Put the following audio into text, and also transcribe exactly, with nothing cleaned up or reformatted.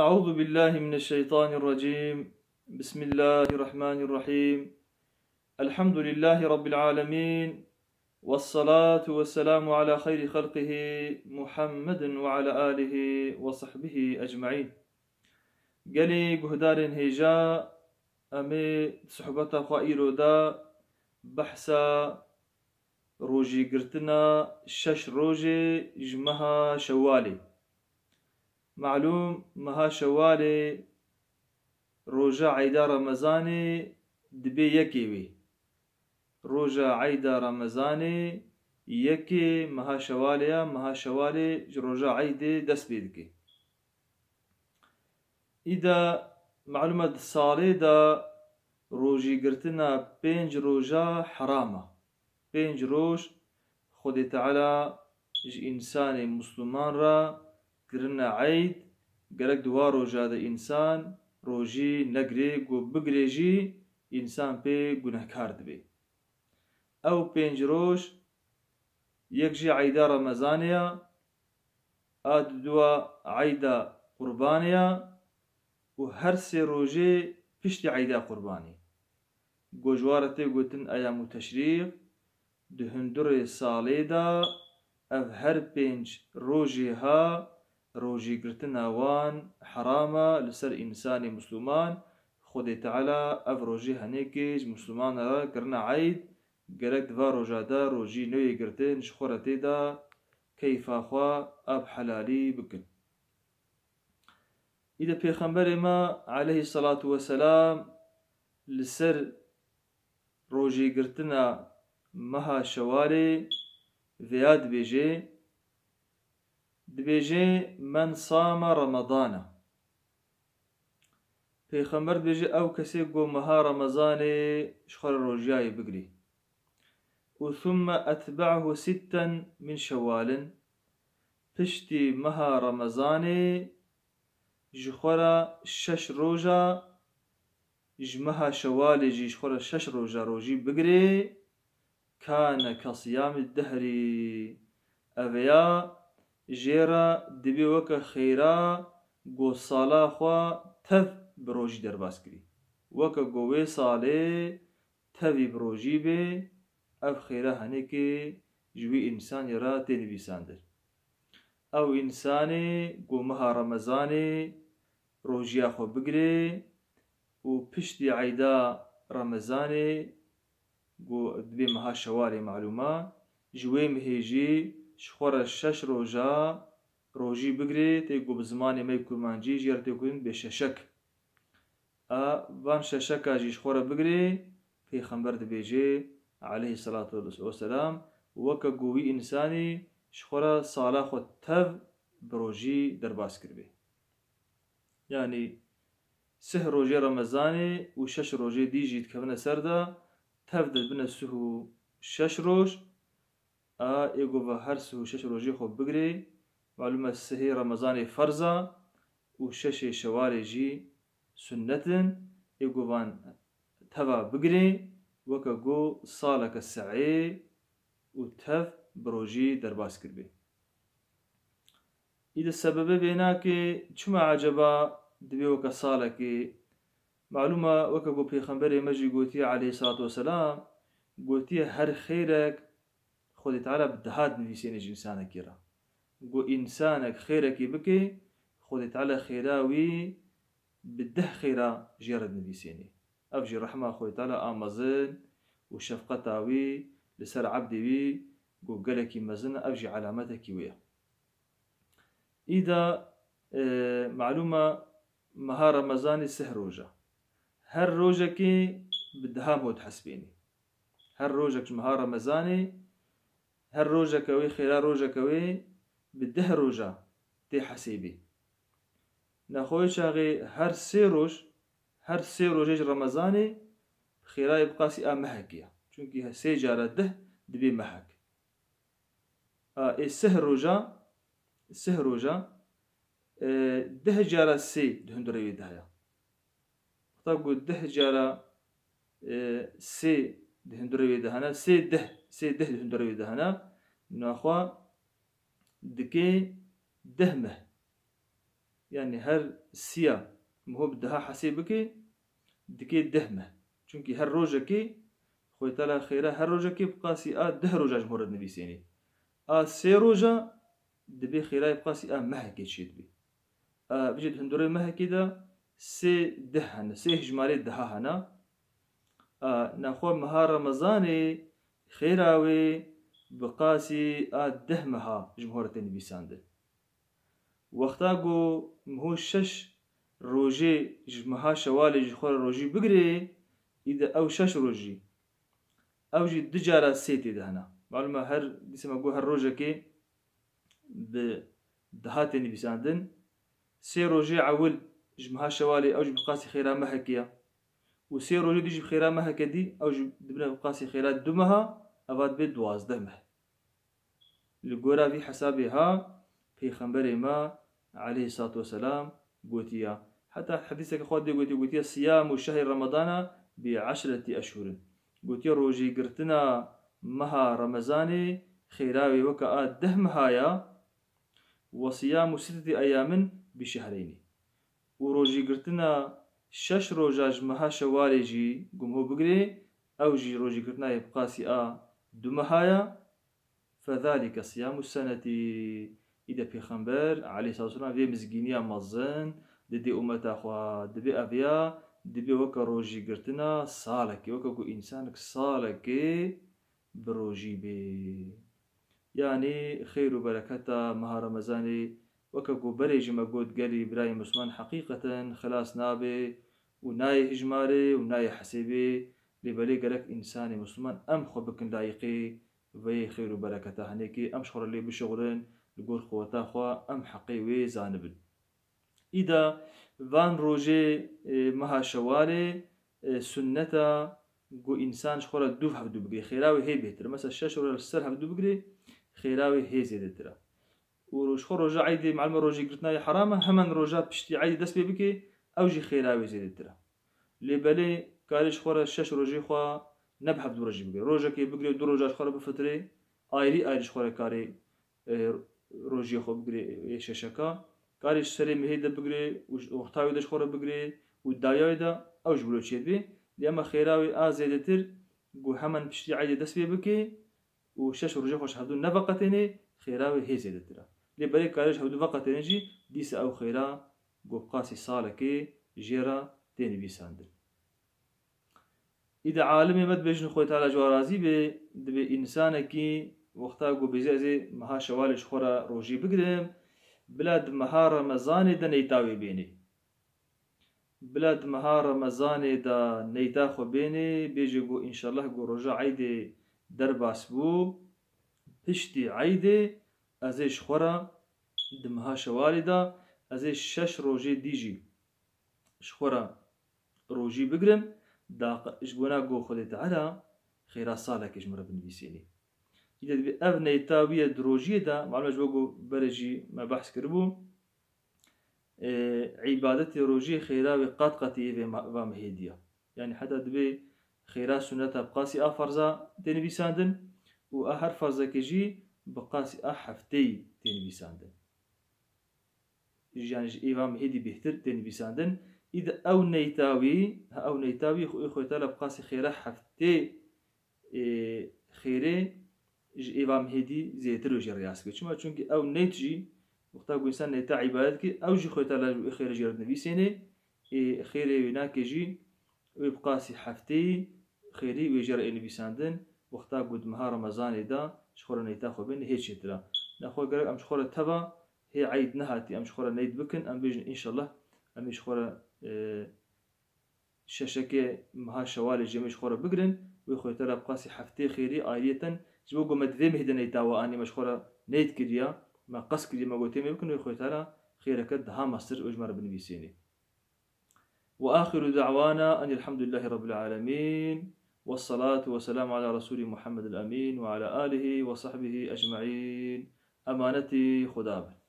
أعوذ بالله من الشيطان الرجيم. بسم الله الرحمن الرحيم. الحمد لله رب العالمين. والصلاة والسلام على خير خلقه محمد وعلى آله وصحبه أجمعين. Gelî guhdarên hêja, em ê sohbeta xwe îro de behsa rojîgirtina şeş rojê ji meha Şewalê. Malûm, meha Şewalê roja eyda Remezanê dibe yekê wê. Roja eyda Remezanê yekê meha Şewalê ya, meha Şewalê ji roja eydê dest pê dike. Îda malûm e di salê de rojîgirtina pênc roja heram e. Pênc roj Xwedê Teala ji însanê Misliman re kirine eyd, gerek di wa roja de însan rojî negirê, ku bigirê jî însan pê gunehkar dibe. Ew pênc roj, yek jî eyda Remezanê ya, a didua eyda Qurbanê ya û her sê rojê piştî eyda Qurbanê. Ku ji wa re tê gotin eyamu teşrîq, di hundirê salê de ev her pênc rojê ha rojîgirtina wan heram e li ser însanê Misliman. Xwedê Teala ev rojê henêkê ji Mislimanan re kirine eyd, gerek di va roja de rojî newê girtin, ji xwe re tê de keyfa xwe a bi helalî bikin. Îde Pêxemberê me aleyhisselatu vesselam li ser rojîgirtina meha Şewalê vêya dibêje, dibêje, "Men same Ramadana." Pêxember dibêje, ew kesê ku meha Remezanê ji xwe re rojiyayê bigirî. Û "Thumme etbe'hu sitten min Şewalin." Piştî meha Remezanê ji xwe re şeş roja, ji meha Şewalê jî ji xwe re şeş roja rojî bigirê, "kane kesiyamî dehrî." Ev ya jê re dibê weke xêra ku sala xwe tev bi rojî derbas kirî. Weke ku wê salê tevî bi rojî bê, ev xêra henekê ji wî însanê re tê nivîsandin. Ew însanê ku meha Remezanê rojiya xwe bigirê û piştî eyda Remezanê, ku dibê meha Şewalê malûm e, ji wê mihê jî ji xwe re şeş roja rojî bigirê, tê ku bi zimanê me yê kurmancî jê re tê gotin bê şeşek. A van şeşeka jî ji xwe re bigirê, Pêxember dibêje, aleyhisselatu vesselam, weke ku wî însanî ji xwe re sala xwe tev bi rojî derbas kiribê. Yanî sih rojê Remezanê û şeş rojê dî jî dikevine ser de, tev dibine sih û şeş roj, a ê ku va her sih û şeş rojê xwe bigirê, malûm e sihê Remezanê ferz e û şeşê Şewalê jî sunnet in, ê ku van teva bigirê, weke ku saleke sehê û tev bi rojî derbas kiribê. Îde sebebê vênakê çima eceba dibê weke salekê? Malûm e, weke ku Pêxemberê me jî gotiye aleyhisselatu vesselam, gotiye her xêrek Xwedê Teala bi deha dinivîsêne ji însanekî re. Ku însanek xêrekî bike, Xwedê Teala xêra wî bi deh xêra jê re dinivîsêne. Ev jî rehma Xwedê Teala a mezin û şefqeta wî li ser ebdê wî ku gelekî mezin e, ev jî elametekî wê ye. Îda, e, malûm e, meha Remezanê sih roj e. Her rojekê bi deha mot hesbênê. Her rojek ji meha Remezanê, her rojeke wê, xêra rojeke wê bi deh roja tê hesêbê. Nexwe wê çaxê her sê roj, her sê rojê ji Remezanê xêrayê bi qasî a mehekê ye. Çunkî he-, sê cara deh dibê mehek. A, ê sih roja, sih roja, e, deh cara sê di hundirê wê de heye. Wexta ku deh cara, e, sê di hundirê wê de hene, sê deh, sê deh di hundirê wê de hene, naxwe dike deh meh. Yanî her siya miho bi deha hesê bike, dike deh meh. Çunkî her rojekê, Xwê Teala xêra her rojekê bi qasî a deh roja ji miho re dinivîsênê. A sê roja dibê xêra bi qasî a mehekê çêdibe. A, bijî di hundirê mehekê de sê deh hene, sê hijmarê deha hene. A, naxwe meha Remezanê xêra wê bi qasî a deh meha ji miho re tê nivîsandin. Wexta ku miho şeş rojê ji meha Şewalê ji xwe re rojî bigirê, îde ew şeş rojî, ew jî du cara sê tê de hene. Malûm e, her dîsa me got her rojekê bi deha tê nivîsandin. Sê rojê ewil ji meha Şewalê ew jî bi qasî xêra mehekê ye. Û sê rojê dî jî bi xêra meheke dî, ew jî dibine bi qasî xêra du meha, eva dibe duwazdeh meh. Li gora vî hesabê ha Pêxemberê me aleyhissalatu vesselam gotiye. Heta hedîseke xwe dê gotiye, gotiye, "Siyamu şehri Ramadana bi eşreti eşhurin." Gotiye, "Rojîgirtina meha Remezanê xêra wê weke a deh meha ya, we siyamu sitteti eyamin bi şehreyni." Û rojîgirtina şeş roja ji meha Şewalê jî ku miho bigirê, ew jî rojîgirtina yê bi qasî a du meha ya. "Fezalike siyamu senetî." Îde Pêxember aleyhissalatu vesselam vê mizgîniya mezin didê ummeta xwe, dibê ev ya, dibê weke rojîgirtina salekê, weke ku însanek salekê bi rojî bê. Yanî xêr û bereketa meha Remezanê, weke ku berê jî me got, gelî birayê Misliman heqîqeten xilas nabe û nayê hijmarê û nayê hesêbê. Lê belê gerek însanê Misliman em xwe bikin layiqê vê xêr û bereketa hinekê, em ji xwe re lê bişuxulin, li gor quweta xwe em heqê wê zanibin. Îda van rojê, e, meha Şewalê, e, sunneta ku însan ji xwe re dû hevdû bigirê. Xêra wê hê bêhtir. Mesela şeş roj li ser hevdû bigirê, xêra wê hê zêdetir e. Û ji xwe roja eydê, malûm e, rojî girtina yê heram e, hemen roja piştî eydê dest pê bike, ew jî xêra wê zêdetir e. Lê belê karê ji xwe re şeş rojê xwe ne bi hevdû re jî bigire. Rojekê bigire, du roja ji xwe re bifitirê, ayrî ayrî ji xwe re karê, e, rojiyê xwe bigire, ê şeşeka. Karê ji serê mehê de bigire û ji orta wê de ji xwe re bigire û dawiya wê de, ew ji wilo çêdibe. Lê ema xêra wê a zêdetir ku hemen piştî eydê dest pê bike û şeş rojê xwe ji hevdû neveqetêne, xêra wê hê zêdetir e. Lê belê karê ji hevdû veqetêne jî, dîsa ew xêra ku bi qasî salekê jê re tê nivîsandin. Îde alimê me dibêjin, Xwedê Teala ji wan razî be, dibê însanekî wexta ku bêje ez ê meha Şewalê ji xwe re rojî bigirim, bila di meha Remezanê de neyta wê bênê. Bila di meha Remezanê de neyta xwe bênê, bêje ku înşallah ku roja eydê derbas bû, piştî eydê ez ê ji xwe re di meha Şewalê de ez ê şeş rojê dî jî ji xwe re rojî bigirim, da ji bona ku Xwedê Teala xêra salekê ji min re binivîsînî. Îde dibê ev neyta wî ye di rojiyê de, malûm e ji bo ku berê jî me behs kiribû, e, îbadetê rojiyê xêra wê qat qatî yê vê ma-, va mehê dî ye. Yanî heta dibê xêra suneta bi qasî a ferza tê nivîsandin û a her ferzekê jî bi qasî a hefteyî tê nivîsandin. Ji, yanî ji êva mehê dî bêhtir tê nivîsandin. Îde ew neyta wî, ha ew neyta wî xwe, Xwedê Teala bi qasî xêra heftê, ê, xêrê ji êva mehê dî zêdetir wê jê re yas bike. Çima? Çunkî ew neyt jî, wexta ku însan neyta îbadet dike, ew jî Xwedê Teala wê xêrê jê re dinivîsênê, ê, xêrê wê nake jî wê bi qasî hefteyî xêrî wê jê re ê nivîsandin, wexta ku di meha Remezanê de ji xwe re neyta xwe bêne hê çêtir e. Nexwe gerek em ji xwe re teva hê eyd nehatî, em ji xwe re neyt bikin, em bêjin înşallah em ê ji xwe re, e, şeşekê meha Şewalê jê me ji xwe re bigirin, wê Xwedê Teala bi qasî heftê xêrî ayriyeten ji bo ku me di vê mehê de neyta we anî me ji xwe re neyt kiriya, me qest kiriye, me got ê me bikin, wê Xwedê Teala xêreke daha mestir wê ji me re binivîsênê. وآخر دعوانا أن الحمد لله رب العالمين، والصلاة والسلام على رسول محمد الأمين وعلى آله وصحبه أجمعين. Emanetî Xuda bin.